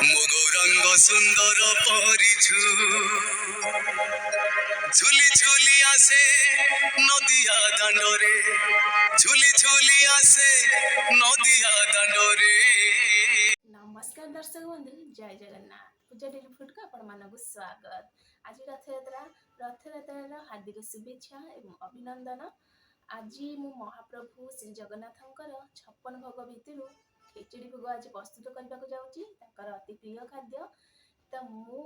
ମୋ ଗୌରାଙ୍ଗ ସୁନ୍ଦର ପରିଛୁ। ଝୁଲି ଝୁଲି ଆସେ ନଦିଆ ଦାଣ୍ଡରେ, ଝୁଲି ଝୁଲି ଆସେ ନଦିଆ ଦାଣ୍ଡରେ। ନମସ୍କାର ଦର୍ଶକ ବନ୍ଧୁ, ଜୟ ଜଗନ୍ନାଥ। ପୂଜା ଡେଲି ଫୁଡ଼କୁ ଆପଣମାନଙ୍କୁ ସ୍ୱାଗତ। ଆଜି ରଥଯାତ୍ରା, ରଥଯାତ୍ରାର ହାର୍ଦ୍ଦିକ ଶୁଭେଚ୍ଛା ଏବଂ ଅଭିନନ୍ଦନ। ଆଜି ମୁଁ ମହାପ୍ରଭୁ ଶ୍ରୀ ଜଗନ୍ନାଥଙ୍କର 56 ଭୋଗ ଭିତରୁ ଖେଚୁଡ଼ି ଭୋଗ ଆଜି ପ୍ରସ୍ତୁତ କରିବାକୁ ଯାଉଛି, ତାଙ୍କର ଅତି ପ୍ରିୟ ଖାଦ୍ୟ। ତ ମୁଁ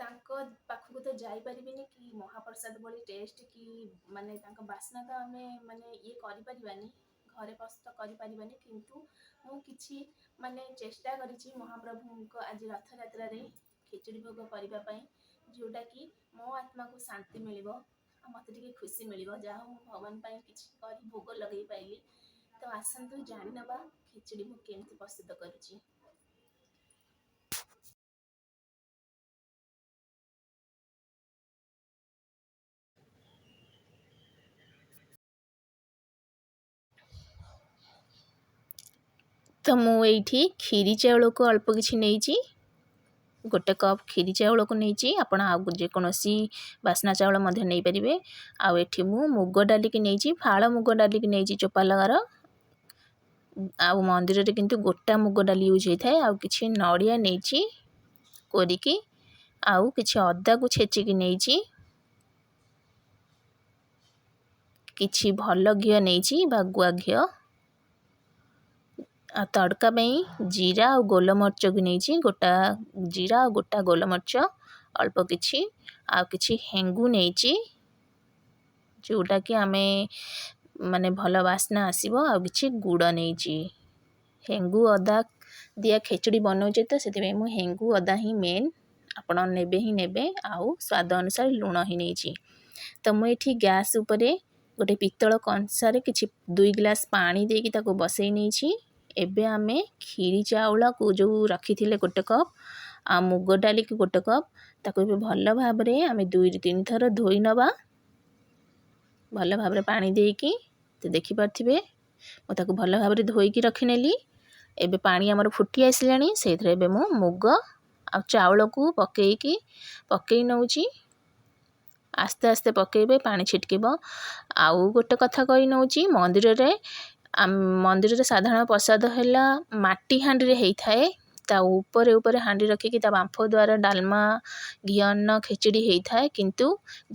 ତାଙ୍କ ପାଖକୁ ତ ଯାଇପାରିବିନି କି ମହାପ୍ରସାଦ ଭଳି ଟେଷ୍ଟ କି ମାନେ ତାଙ୍କ ବାସ୍ନା ତ ଆମେ ମାନେ ଇଏ କରିପାରିବାନି, ଘରେ ପ୍ରସ୍ତୁତ କରିପାରିବାନି, କିନ୍ତୁ ମୁଁ କିଛି ମାନେ ଚେଷ୍ଟା କରିଛି ମହାପ୍ରଭୁଙ୍କ ଆଜି ରଥଯାତ୍ରାରେ ଖେଚୁଡ଼ି ଭୋଗ କରିବା ପାଇଁ, ଯେଉଁଟାକି ମୋ ଆତ୍ମାକୁ ଶାନ୍ତି ମିଳିବ ଆଉ ମୋତେ ଟିକେ ଖୁସି ମିଳିବ। ଯାହା ହଉ ମୁଁ ଭଗବାନ ପାଇଁ କିଛି କରି ଭୋଗ ଲଗେଇ ପାଇଲି। ତ ଆସନ୍ତୁ ଜାଣିନେବା ଖେଚୁଡ଼ି ମୁଁ କେମିତି ପ୍ରସ୍ତୁତ କରୁଛି। ତ ମୁଁ ଏଇଠି କ୍ଷୀରି ଚାଉଳକୁ ଅଳ୍ପ କିଛି ନେଇଛି, ଗୋଟେ କପ୍ କ୍ଷୀରି ଚାଉଳକୁ ନେଇଛି। ଆପଣ ଆଉ ଯେକୌଣସି ବାସ୍ନା ଚାଉଳ ମଧ୍ୟ ନେଇପାରିବେ। ଆଉ ଏଠି ମୁଁ ମୁଗ ଡାଲିକି ନେଇଛି, ଫାଳ ମୁଗ ଡାଲିକି ନେଇଛି ଚୋପା ଲଗାର। ଆଉ ମନ୍ଦିରରେ କିନ୍ତୁ ଗୋଟା ମୁଗ ଡାଲି ୟୁଜ୍ ହେଇଥାଏ। ଆଉ କିଛି ନଡ଼ିଆ ନେଇଛି କୋରିକି, ଆଉ କିଛି ଅଦାକୁ ଛେଚିକି ନେଇଛି, କିଛି ଭଲ ଘିଅ ନେଇଛି ବା ଗୁଆ ଘିଅ। ଆଉ ତଡ଼କା ପାଇଁ ଜିରା ଆଉ ଗୋଲମରିଚକୁ ନେଇଛି, ଗୋଟା ଜିରା ଆଉ ଗୋଟା ଗୋଲମରିଚ ଅଳ୍ପ କିଛି, ଆଉ କିଛି ହେଙ୍ଗୁ ନେଇଛି, ଯେଉଁଟାକି ଆମେ ମାନେ ଭଲ ବାସ୍ନା ଆସିବ। ଆଉ କିଛି ଗୁଡ଼ ନେଇଛି। ହେଙ୍ଗୁ ଅଦା ଦିଆ ଖେଚୁଡ଼ି ବନାଉଛେ ତ ସେଥିପାଇଁ ମୁଁ ହେଙ୍ଗୁ ଅଦା ହିଁ ମେନ୍, ଆପଣ ନେବେ ହିଁ ନେବେ। ଆଉ ସ୍ୱାଦ ଅନୁସାରେ ଲୁଣ ହିଁ ନେଇଛି। ତ ମୁଁ ଏଠି ଗ୍ୟାସ୍ ଉପରେ ଗୋଟେ ପିତ୍ତଳ କଂସାରେ କିଛି 2 ଗ୍ଲାସ୍ ପାଣି ଦେଇକି ତାକୁ ବସେଇ ନେଇଛି। ଏବେ ଆମେ କ୍ଷୀରି ଚାଉଳକୁ ଯେଉଁ ରଖିଥିଲେ ଗୋଟେ କପ୍, ଆଉ ମୁଗ ଡାଲିକୁ ଗୋଟେ କପ୍, ତାକୁ ଏବେ ଭଲ ଭାବରେ ଆମେ 2ରୁ 3 ଥର ଧୋଇ ନେବା ଭଲ ଭାବରେ ପାଣି ଦେଇକି। ତ ଦେଖିପାରୁଥିବେ ମୁଁ ତାକୁ ଭଲ ଭାବରେ ଧୋଇକି ରଖିନେଲି। ଏବେ ପାଣି ଆମର ଫୁଟି ଆସିଲାଣି, ସେଇଥିରେ ଏବେ ମୁଁ ମୁଗ ଆଉ ଚାଉଳକୁ ପକେଇ ନେଉଛି। ଆସ୍ତେ ଆସ୍ତେ ପକେଇବେ, ପାଣି ଛିଟକିବ। ଆଉ ଗୋଟେ କଥା କହି ନେଉଛି, ମନ୍ଦିରରେ ସାଧାରଣ ପ୍ରସାଦ ହେଲା ମାଟି ହାଣ୍ଡିରେ ହେଇଥାଏ। ତା ଉପରେ ଉପରେ ହାଣ୍ଡି ରଖିକି ତା ବାମ୍ଫ ଦ୍ୱାରା ଡାଲମା, ଘିଅ ଅନ୍ନ, ଖେଚୁଡ଼ି ହେଇଥାଏ। କିନ୍ତୁ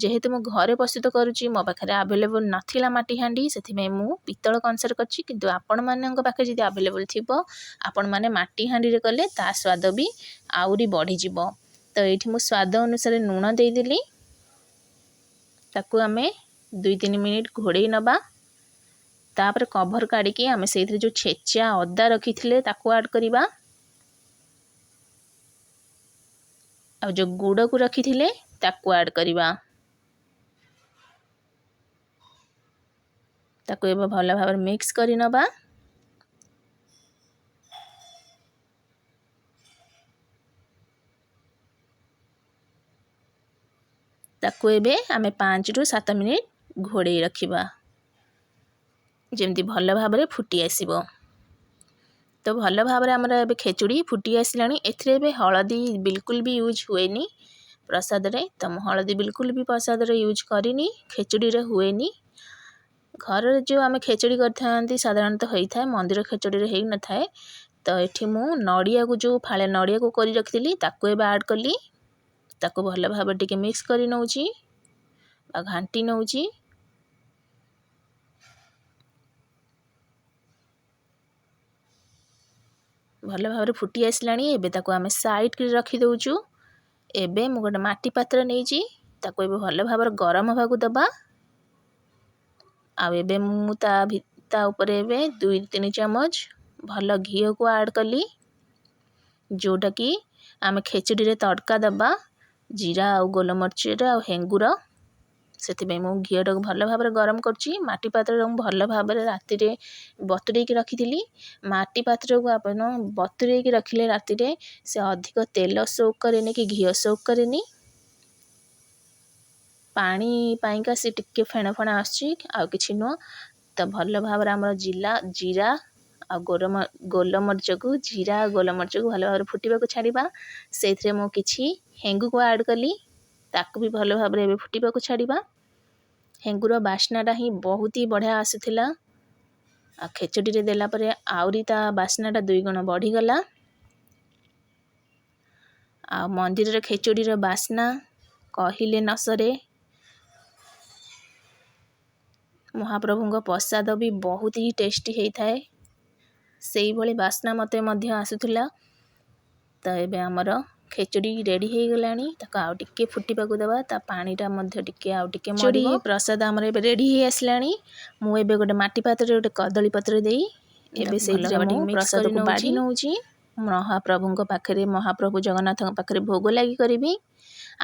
ଯେହେତୁ ମୁଁ ଘରେ ପ୍ରସ୍ତୁତ କରୁଛି, ମୋ ପାଖରେ ଆଭେଲେବୁଲ୍ ନଥିଲା ମାଟି ହାଣ୍ଡି, ସେଥିପାଇଁ ମୁଁ ପିତ୍ତଳ କଂସାରେ କରିଛି। କିନ୍ତୁ ଆପଣମାନଙ୍କ ପାଖରେ ଯଦି ଆଭେଲେବୁଲ୍ ଥିବ, ଆପଣମାନେ ମାଟି ହାଣ୍ଡିରେ କଲେ ତା ସ୍ୱାଦ ବି ଆହୁରି ବଢ଼ିଯିବ। ତ ଏଇଠି ମୁଁ ସ୍ୱାଦ ଅନୁସାରେ ଲୁଣ ଦେଇଦେଲି। ତାକୁ ଆମେ 2-3 ମିନିଟ୍ ଘୋଡ଼େଇ ନେବା। ତାପରେ କଭର୍ କାଢ଼ିକି ଆମେ ସେଇଥିରେ ଯେଉଁ ଛେଚା ଅଦା ରଖିଥିଲେ ତାକୁ ଆଡ଼୍ କରିବା, ଆଉ ଯେଉଁ ଗୁଡ଼କୁ ରଖିଥିଲେ ତାକୁ ଆଡ଼୍ କରିବା। ତାକୁ ଏବେ ଭଲ ଭାବରେ ମିକ୍ସ କରିନେବା। ତାକୁ ଏବେ ଆମେ 5ରୁ 7 ମିନିଟ୍ ଘୋଡ଼େଇ ରଖିବା, ଯେମିତି ଭଲ ଭାବରେ ଫୁଟି ଆସିବ। ତ ଭଲ ଭାବରେ ଆମର ଏବେ ଖେଚୁଡ଼ି ଫୁଟି ଆସିଲାଣି। ଏଥିରେ ଏବେ ହଳଦୀ ବିଲକୁଲ ବି ୟୁଜ୍ ହୁଏନି ପ୍ରସାଦରେ। ତ ମୁଁ ହଳଦୀ ବିଲକୁଲ ବି ପ୍ରସାଦରେ ୟୁଜ୍ କରିନି, ଖେଚୁଡ଼ିରେ ହୁଏନି। ଘରରେ ଯେଉଁ ଆମେ ଖେଚୁଡ଼ି କରିଥାନ୍ତି ସାଧାରଣତଃ ହେଇଥାଏ, ମନ୍ଦିର ଖେଚୁଡ଼ିରେ ହେଇନଥାଏ। ତ ଏଠି ମୁଁ ନଡ଼ିଆକୁ ଯେଉଁ ଫାଳେ ନଡ଼ିଆକୁ କରି ରଖିଥିଲି ତାକୁ ଏବେ ଆଡ଼୍ କଲି। ତାକୁ ଭଲ ଭାବରେ ଟିକେ ମିକ୍ସ କରି ନେଉଛି ବା ଘାଣ୍ଟି ନେଉଛି। ଭଲ ଭାବରେ ଫୁଟି ଆସିଲାଣି। ଏବେ ତାକୁ ଆମେ ସାଇଡ଼୍ କରି ରଖିଦେଉଛୁ। ଏବେ ମୁଁ ଗୋଟେ ମାଟି ପାତ୍ର ନେଇଛି, ତାକୁ ଏବେ ଭଲ ଭାବରେ ଗରମ ହେବାକୁ ଦେବା। ଆଉ ଏବେ ମୁଁ ତା ଉପରେ ଏବେ 2-3 ଚାମଚ ଭଲ ଘିଅକୁ ଆଡ଼୍ କଲି, ଯେଉଁଟାକି ଆମେ ଖେଚୁଡ଼ିରେ ତଡ଼କା ଦେବା ଜିରା ଆଉ ଗୋଲମରିଚର ଆଉ ହେଙ୍ଗୁର। ସେଥିପାଇଁ ମୁଁ ଘିଅଟାକୁ ଭଲ ଭାବରେ ଗରମ କରୁଛି। ମାଟି ପାତ୍ରରେ ମୁଁ ଭଲ ଭାବରେ ରାତିରେ ବତୁରେଇକି ରଖିଥିଲି। ମାଟି ପାତ୍ରକୁ ଆପଣ ବତୁରେଇକି ରଖିଲେ ରାତିରେ ସେ ଅଧିକ ତେଲ ସୋକ୍ କରେନି କି ଘିଅ ସୋକ୍ କରେନି। ପାଣି ପାଇଁକା ସେ ଟିକେ ଫେଣ ଫେଣ ଆସୁଛି, ଆଉ କିଛି ନୁହଁ। ତ ଭଲ ଭାବରେ ଆମର ଜିରା ଆଉ ଗୋଲମରିଚକୁ, ଜିରା ଆଉ ଗୋଲମରିଚକୁ ଭଲ ଭାବରେ ଫୁଟିବାକୁ ଛାଡ଼ିବା। ସେଇଥିରେ ମୁଁ କିଛି ହେଙ୍ଗୁକୁ ଆଡ଼୍ କଲି, ତାକୁ ବି ଭଲ ଭାବରେ ଏବେ ଫୁଟିବାକୁ ଛାଡ଼ିବା। ହେଙ୍ଗୁର ବାସ୍ନାଟା ହିଁ ବହୁତ ହି ବଢ଼ିଆ ଆସୁଥିଲା। ଆଉ ଖେଚୁଡ଼ିରେ ଦେଲା ପରେ ଆହୁରି ତା ବାସ୍ନାଟା ଦୁଇଗୁଣ ବଢ଼ିଗଲା। ଆଉ ମନ୍ଦିରର ଖେଚୁଡ଼ିର ବାସ୍ନା କହିଲେ ନ ସରେ। ମହାପ୍ରଭୁଙ୍କ ପ୍ରସାଦ ବି ବହୁତ ହି ଟେଷ୍ଟି ହେଇଥାଏ, ସେଇଭଳି ବାସ୍ନା ମୋତେ ମଧ୍ୟ ଆସୁଥିଲା। ତ ଏବେ ଆମର ଖେଚୁଡ଼ି ରେଡ଼ି ହେଇଗଲାଣି। ତାକୁ ଆଉ ଟିକେ ଫୁଟିବାକୁ ଦେବା, ତା ପାଣିଟା ମଧ୍ୟ ଟିକେ ଆଉ ଟିକେ ଖେଚୁଡ଼ି ମରିବ। ପ୍ରସାଦ ଆମର ଏବେ ରେଡ଼ି ହେଇ ଆସିଲାଣି। ମୁଁ ଏବେ ଗୋଟେ ମାଟି ପାତ୍ରରେ ଗୋଟେ କଦଳୀ ପତ୍ର ଦେଇ ଏବେ ତାକୁ ଭଲ ସେଇଥିରେ ଭାବେ ମୁଁ ଟିକେ ମିକ୍ସ କରି ପ୍ରସାଦକୁ ବାଢ଼ି ନେଉଛି। ନେଉଛି। ମହାପ୍ରଭୁଙ୍କ ପାଖରେ, ମହାପ୍ରଭୁ ଜଗନ୍ନାଥଙ୍କ ପାଖରେ ଭୋଗ ଲାଗି କରିବି।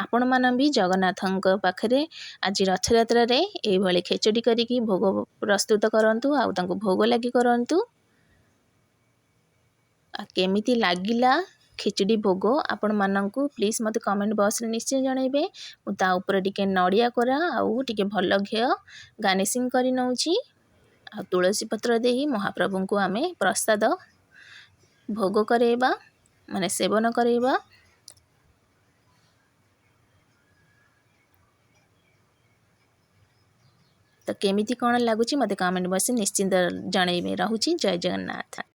ଆପଣମାନେ ବି ଜଗନ୍ନାଥଙ୍କ ପାଖରେ ଆଜି ରଥଯାତ୍ରାରେ ଏଇଭଳି ଖେଚୁଡ଼ି କରିକି ଭୋଗ ପ୍ରସ୍ତୁତ କରନ୍ତୁ ଆଉ ତାଙ୍କୁ ଭୋଗ ଲାଗି କରନ୍ତୁ। ଆଉ କେମିତି ଲାଗିଲା ଖେଚୁଡ଼ି ଭୋଗ ଆପଣମାନଙ୍କୁ ପ୍ଲିଜ୍ ମୋତେ କମେଣ୍ଟ ବକ୍ସରେ ନିଶ୍ଚୟ ଜଣାଇବେ। ମୁଁ ତା ଉପରେ ଟିକେ ନଡ଼ିଆ କୋରା ଆଉ ଟିକେ ଭଲ ଘିଅ ଗାର୍ନିସିଂ କରି ନେଉଛି। ଆଉ ତୁଳସୀ ପତ୍ର ଦେଇ ମହାପ୍ରଭୁଙ୍କୁ ଆମେ ପ୍ରସାଦ ଭୋଗ କରେଇବା, ମାନେ ସେବନ କରେଇବା। ତ କେମିତି କ'ଣ ଲାଗୁଛି ମୋତେ କମେଣ୍ଟ ବକ୍ସରେ ନିଶ୍ଚିନ୍ତ ଜଣାଇବେ। ରହୁଛି, ଜୟ ଜଗନ୍ନାଥ।